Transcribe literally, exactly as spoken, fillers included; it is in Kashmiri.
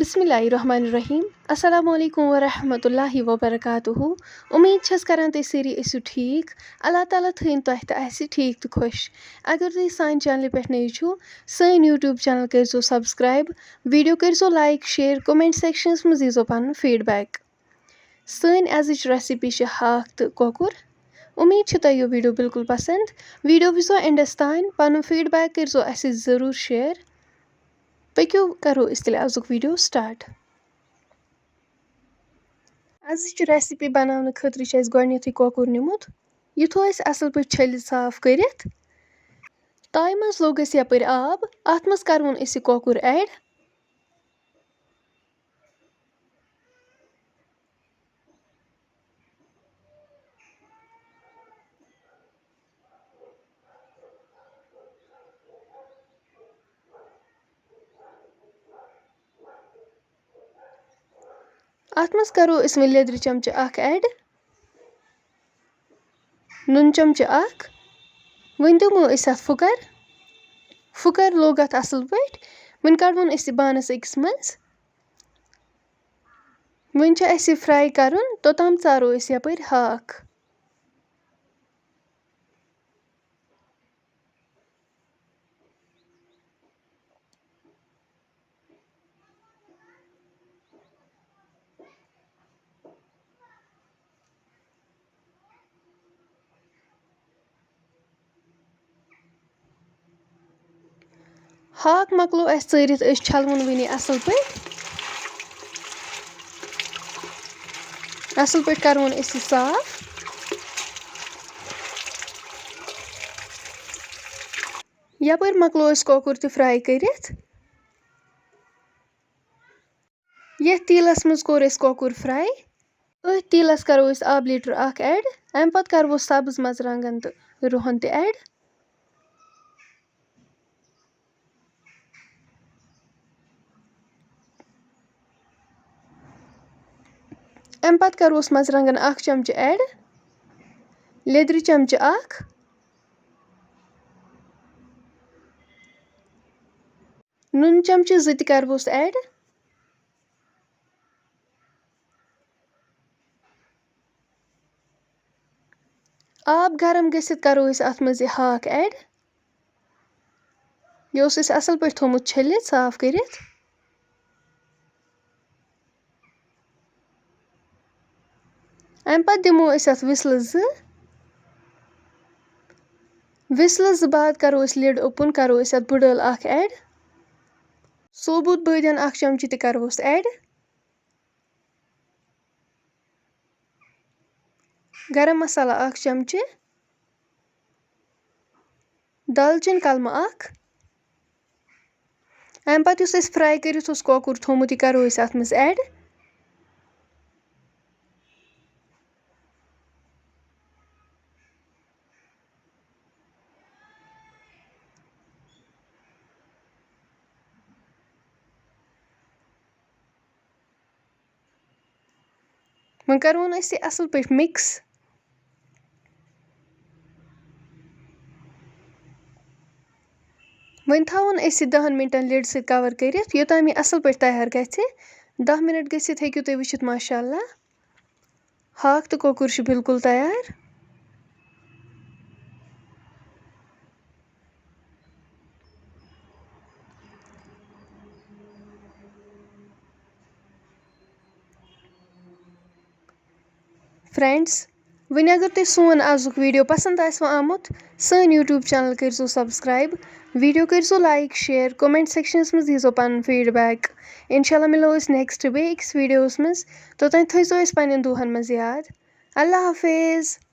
بسم اللہ الرحمن الرحیم۔ السلام علیکم ورحمۃ اللہ وبرکاتہ۔ امید چھس کران تُہۍ سٲری ٲسِو ٹھیٖک۔ اللہ تعالیٰ تھٲیِن تۄہہِ تہٕ اَسہِ ٹھیٖک تہٕ خۄش۔ اگر تُہۍ سانہِ چینلہِ پٮ۪ٹھ نٔوۍ چھِو، سٲنۍ YouTube channel کٔرۍزیو subscribe، video کٔرۍزیو like، share، comment sectionس منٛز دیٖزیو پنُن feedback۔ سٲنۍ أزِچ recipe چھِ ہاکھ تہٕ کۄکُر۔ امید چھِ تۄہہِ یہِ video بالکل پسند۔ Video وٕچھزیو endس تام، پنُن feedback کٔرۍزیو اَسہِ ضروٗر share۔ پٔکِو کرو أسۍ تیٚلہِ أزیُک video start۔ أزِچ recipe بناونہٕ خٲطرٕ چھُ اَسہِ گۄڈٕنیتھٕے کۄکُر نیُمُت۔ یہِ تھوٚو اَسہِ اَصٕل پٲٹھۍ چھٔلِتھ صاف کٔرِتھ۔ تایہِ منٛز لوٚگ اَسہِ یَپٲرۍ آب، اَتھ منٛز کَرٕوون أسۍ یہِ کۄکُر add۔ اَتھ منٛز کَرو أسۍ وۄنۍ لیٚدرِ چمچہٕ اَکھ add، نُن چمچہٕ اَکھ۔ وۄنۍ دِمو أسۍ اَتھ پھُکَر۔ پھُکَر لوٚگ اَتھ اَصٕل پٲٹھۍ۔ وۄنۍ کَڑوون أسۍ یہِ بانَس أکِس منٛز۔ وۄنۍ چھُ اَسہِ یہِ fry کَرُن، توٚتام ژارو أسۍ یَپٲرۍ ہاکھ۔ ہاکھ مۄکلو اَسہِ ژٲرِتھ، أسۍ چھَلوُن وٕنی اَصٕل پٲٹھۍ۔ اَصٕل پٲٹھۍ کَرٕوُن أسۍ یہِ صاف۔ یَپٲرۍ مۄکلو اَسہِ کۄکُر تہِ fry کٔرِتھ۔ یَتھ تیٖلَس منٛز کوٚر اَسہِ کۄکُر fry۔ أتھۍ تیٖلَس کَرو أسۍ آبہٕ لیٖٹر اَکھ add۔ اَمہِ پَتہٕ کَرو سَبٕز مَرژٕوانٛگَن تہٕ رُہَن تہِ add۔ اَمہِ پَتہٕ کَرو أسۍ مَرژٕوانٛگَن اَکھ چمچہٕ add، لیٚدرِ چمچہٕ اَکھ، نُن چمچہٕ زٕ تہِ کَرٕ بہٕ add۔ آب گرم گٔژھِتھ کَرو أسۍ اَتھ منٛز یہِ ہاکھ add۔ یہِ اوس اَسہِ اَصٕل پٲٹھۍ تھوٚمُت چھٔلِتھ، صاف کٔرِتھ۔ اَمہِ پَتہٕ دِمو أسۍ اَتھ whistle زٕ۔ Whistle زٕ بعد کَرو أسۍ lid open، کَرو أسۍ اَتھ بٕڈ ٲل اَکھ add۔ ثوبوٗت بٲدیان اَکھ چمچہٕ تہِ کَرو أسۍ add۔ گرم مسالہ اَکھ چمچہٕ۔ دالچیٖن کلمہٕ اَکھ۔ اَمہِ پَتہٕ یُس اَسہِ fry کٔرِتھ اوس کۄکُر تھوٚومُت، یہِ کَرو أسۍ اَتھ منٛز add۔ وۄنۍ کَرون أسۍ یہِ اَصٕل پٲٹھۍ mix۔ وۄنۍ تھاوون أسۍ یہِ دَہَن مِنٹَن lid سۭتۍ cover کٔرِتھ، یوٚتام یہِ اَصٕل پٲٹھۍ تیار گژھِ۔ دَہ مِنَٹ گٔژھِتھ ہیٚکِو تُہۍ وٕچھِتھ، ماشاء اللہ، ہاکھ تہٕ کۄکُر چھُ بالکل تیار۔ Friends، وۄنۍ اگر تۄہہِ سون آزُک video پسند آسِوٕ آمُت، سٲنۍ YouTube channel کٔرۍزیو subscribe، video کٔرۍزیو like، share، comment sectionس منٛز دیٖزیو پنُن feedback۔ انشاءاللہ مِلو أسۍ next بیٚیہِ أکِس videoس منٛز۔ توٚتام تھٲیزیو أسۍ پننٮ۪ن دُعاہن منٛز یاد۔ اللہ حافظ۔